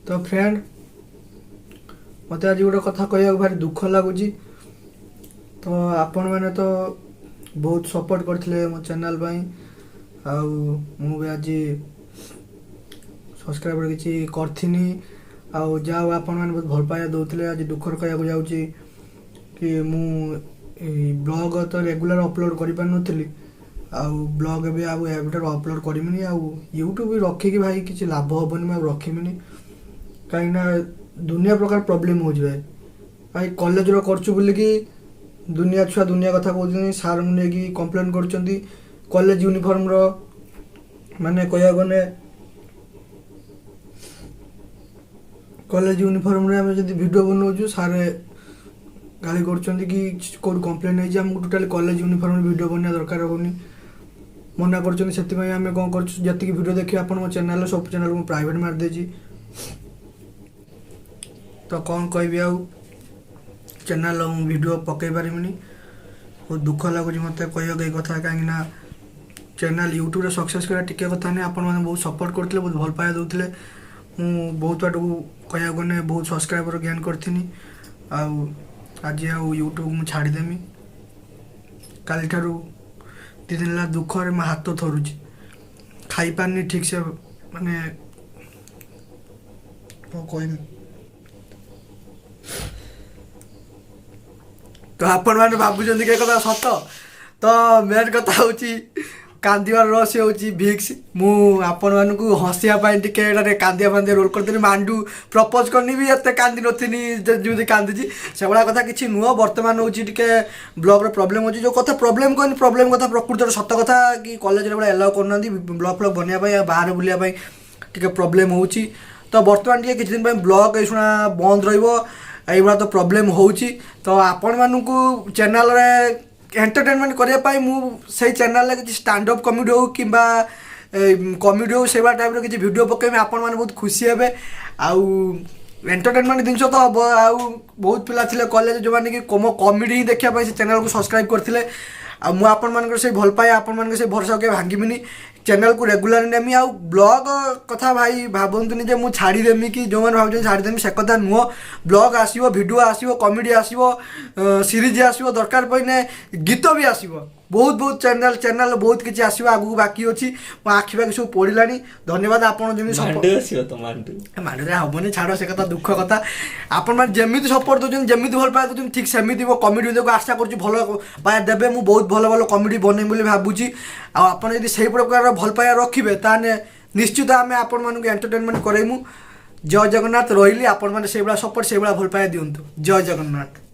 ତ ଫ୍ରେଣ୍ଡ, ମୋତେ ଆଜି ଗୋଟେ କଥା କହିବାକୁ ଭାରି ଦୁଃଖ ଲାଗୁଛି। ତ ଆପଣମାନେ ତ ବହୁତ ସପୋର୍ଟ କରିଥିଲେ ମୋ ଚ୍ୟାନେଲ୍ ପାଇଁ, ଆଉ ମୁଁ ବି ଆଜି ସବସ୍କ୍ରାଇବର କିଛି କରିଥିନି, ଆଉ ଯାହା ହଉ ଆପଣମାନେ ବହୁତ ଭଲ ପାଇବା ଦେଉଥିଲେ। ଆଜି ଦୁଃଖରେ କହିବାକୁ ଯାଉଛି କି ମୁଁ ଏଇ ବ୍ଲଗ୍ ତ ରେଗୁଲାର ଅପଲୋଡ଼ କରିପାରୁନଥିଲି, ଆଉ ବ୍ଲଗ୍ ଏବେ ଆଉ ଏବେଠାରୁ ଅପଲୋଡ଼ କରିମିନି। ଆଉ ୟୁଟ୍ୟୁବ୍ ବି ରଖିକି ଭାଇ କିଛି ଲାଭ ହେବନି, ମୁଁ ଆଉ ରଖିମିନି, କାହିଁକିନା ଦୁନିଆ ପ୍ରକାର ପ୍ରୋବ୍ଲେମ୍ ହେଉଛି ଭାଇ। ଭାଇ କଲେଜର କରୁଛୁ ବୋଲିକି ଦୁନିଆ ଛୁଆ ଦୁନିଆ କଥା କହୁଛନ୍ତି, ସାର୍ଙ୍କୁ ନେଇକି କମ୍ପ୍ଲେନ୍ କରୁଛନ୍ତି। କଲେଜ ୟୁନିଫର୍ମର ମାନେ କହିବାକୁ ଗଲେ କଲେଜ ୟୁନିଫର୍ମରେ ଆମେ ଯଦି ଭିଡ଼ିଓ ବନାଉଛୁ, ସାର୍ ଗାଳି କରୁଛନ୍ତି କି କେଉଁଠି କମ୍ପ୍ଲେନ୍ ହେଇଛି। ଆମକୁ ଟୋଟାଲି କଲେଜ ୟୁନିଫର୍ମରେ ଭିଡ଼ିଓ ବନେଇବା ଦରକାର ହେଉନି, ମନା କରୁଛନ୍ତି। ସେଥିପାଇଁ ଆମେ କ'ଣ କରୁଛୁ, ଯେତିକି ଭିଡ଼ିଓ ଦେଖିବେ ଆପଣ ମୋ ଚ୍ୟାନେଲ୍ରେ, ସବୁ ଚ୍ୟାନେଲ୍ ମୁଁ ପ୍ରାଇଭେଟ୍ ମାରିଦେଇଛି। ତ କ'ଣ କହିବି, ଆଉ ଚ୍ୟାନେଲ୍ ମୁଁ ଭିଡ଼ିଓ ପକାଇ ପାରିବିନି। ବହୁତ ଦୁଃଖ ଲାଗୁଛି ମୋତେ କହିବାକୁ ଏଇ କଥା, କାହିଁକିନା ଚ୍ୟାନେଲ୍ ୟୁଟ୍ୟୁବରେ ସକ୍ସେସ୍ କରିବା ଟିକେ କଥା ନୁହେଁ। ଆପଣମାନେ ବହୁତ ସପୋର୍ଟ କରୁଥିଲେ, ବହୁତ ଭଲ ପାଇବା ଦେଉଥିଲେ। ମୁଁ ବହୁତ ବାଟକୁ କହିବାକୁ ଗଲେ ବହୁତ ସବସ୍କ୍ରାଇବର ଗେନ୍ କରିଥିନି, ଆଉ ଆଜି ଆଉ ୟୁଟ୍ୟୁବ୍ ମୁଁ ଛାଡ଼ିଦେମି କାଲିଠାରୁ। 2 ଦିନ ହେଲା ଦୁଃଖରେ ମୋ ହାତ ଥରୁଛି, ଖାଇପାରୁନି ଠିକ୍ସେ, ମାନେ କ'ଣ କହିବି। ତ ଆପଣମାନେ ଭାବୁଛନ୍ତି କି ଏ କଥା ସତ? ତ ମେନ୍ କଥା ହେଉଛି କାନ୍ଦିବାର ରହସ୍ୟ ହେଉଛି ଭିକ୍ସ। ମୁଁ ଆପଣମାନଙ୍କୁ ହସିବା ପାଇଁ ଟିକେ ଏଟାରେ କାନ୍ଦିବା ଫାନ୍ଦିବା ରୋଲ୍ କରିଥିଲି। ମାଣ୍ଡୁ ପ୍ରପୋଜ୍ କରିନି ବି ଏତେ କାନ୍ଦି ନଥିନି ଯେମିତି କାନ୍ଦିଛି, ସେଭଳିଆ କଥା କିଛି ନୁହଁ। ବର୍ତ୍ତମାନ ହେଉଛି ଟିକେ ବ୍ଲଗ୍ର ପ୍ରୋବ୍ଲେମ୍ ହେଉଛି। ଯେଉଁ କଥା ପ୍ରୋବ୍ଲେମ୍ କହିନି, ପ୍ରୋବ୍ଲେମ୍ କଥା ପ୍ରକୃତରେ ସତ କଥା କି କଲେଜରେ ଭଳିଆ ଏଲାଉ କରୁନାହାନ୍ତି ବ୍ଲଗ୍ ଫ୍ଲଗ୍ ବନେଇବା ପାଇଁ, ଆଉ ବାହାରେ ବୁଲିବା ପାଇଁ ଟିକେ ପ୍ରୋବ୍ଲେମ୍ ହେଉଛି। ତ ବର୍ତ୍ତମାନ ଟିକେ କିଛି ଦିନ ପାଇଁ ବ୍ଲଗ୍ ଏଇ ଶୁଣା ବନ୍ଦ ରହିବ, ଏଇଭଳିଆ ତ ପ୍ରୋବ୍ଲେମ୍ ହେଉଛି। ତ ଆପଣମାନଙ୍କୁ ଚ୍ୟାନେଲ୍ରେ ଏଣ୍ଟରଟେନମେଣ୍ଟ କରିବା ପାଇଁ ମୁଁ ସେଇ ଚ୍ୟାନେଲ୍ରେ କିଛି ଷ୍ଟାଣ୍ଡଅପ୍ କମେଡ଼ି ହେଉ କିମ୍ବା କମେଡ଼ି ହେଉ, ସେଇଭଳିଆ ଟାଇପ୍ର କିଛି ଭିଡ଼ିଓ ପକାଇବି, ଆପଣମାନେ ବହୁତ ଖୁସି ହେବେ। ଆଉ ଏଣ୍ଟରଟେନମେଣ୍ଟ ଜିନିଷ ତ ହେବ। ଆଉ ବହୁତ ପିଲା ଥିଲେ କଲେଜ ଯେଉଁମାନେ କି ମୋ କମେଡ଼ି ହିଁ ଦେଖିବା ପାଇଁ ସେ ଚ୍ୟାନେଲ୍କୁ ସବସ୍କ୍ରାଇବ୍ କରିଥିଲେ। ଆଉ ମୁଁ ଆପଣମାନଙ୍କର ସେଇ ଭଲ ପାଇବା, ଆପଣମାନଙ୍କର ସେଇ ଭରସାକୁ କେବେ ଭାଙ୍ଗିବିନି, ଚ୍ୟାନେଲ୍କୁ ରେଗୁଲାର ନେମି। ଆଉ ବ୍ଲଗ୍ କଥା ଭାଇ ଭାବନ୍ତୁନି ଯେ ମୁଁ ଛାଡ଼ିଦେମି, କି ଯେଉଁମାନେ ଭାବୁଛନ୍ତି ଛାଡ଼ିଦେମି, ସେ କଥା ନୁହଁ। ବ୍ଲଗ୍ ଆସିବ, ଭିଡ଼ିଓ ଆସିବ, କମେଡ଼ି ଆସିବ, ସିରିଜ୍ ଆସିବ, ଦରକାର ପଡ଼ିଲେ ଗୀତ ବି ଆସିବ। ବହୁତ ବହୁତ ଚ୍ୟାନେଲ୍ ବହୁତ କିଛି ଆସିବ ଆଗକୁ ବାକି ଅଛି। ମୋ ଆଖି ବାକି ସବୁ ପଡ଼ିଲାଣି। ଧନ୍ୟବାଦ। ଆପଣ ଯେମିତି ମାଣ୍ଡୁ ଆସିବ ତ ମାଣ୍ଡୁ? ମାଣ୍ଡୁରେ ହବନି, ଛାଡ଼ ସେ କଥା, ଦୁଃଖ କଥା। ଆପଣମାନେ ଯେମିତି ସପୋର୍ଟ ଦେଉଛନ୍ତି, ଯେମିତି ଭଲ ପାଇବା ଦେଉଛନ୍ତି, ଠିକ୍ ସେମିତି ମୋ କମେଡ଼ି ଭିଡ଼ିଓକୁ ଆଶା କରୁଛି ଭଲ ପାଇବା ଦେବେ। ମୁଁ ବହୁତ ଭଲ ଭଲ କମେଡ଼ି ବନେଇବି ବୋଲି ଭାବୁଛି। ଆଉ ଆପଣ ଯଦି ସେଇ ପ୍ରକାରର ଭଲ ପାଇବା ରଖିବେ, ତାହେଲେ ନିଶ୍ଚିତ ଆମେ ଆପଣମାନଙ୍କୁ ଏଣ୍ଟରଟେନମେଣ୍ଟ କରାଇମୁ। ଜୟ ଜଗନ୍ନାଥ, ରହିଲି। ଆପଣମାନେ ସେଇଭଳିଆ ସପୋର୍ଟ, ସେଇଭଳିଆ ଭଲ ପାଇବା ଦିଅନ୍ତୁ। ଜୟ ଜଗନ୍ନାଥ।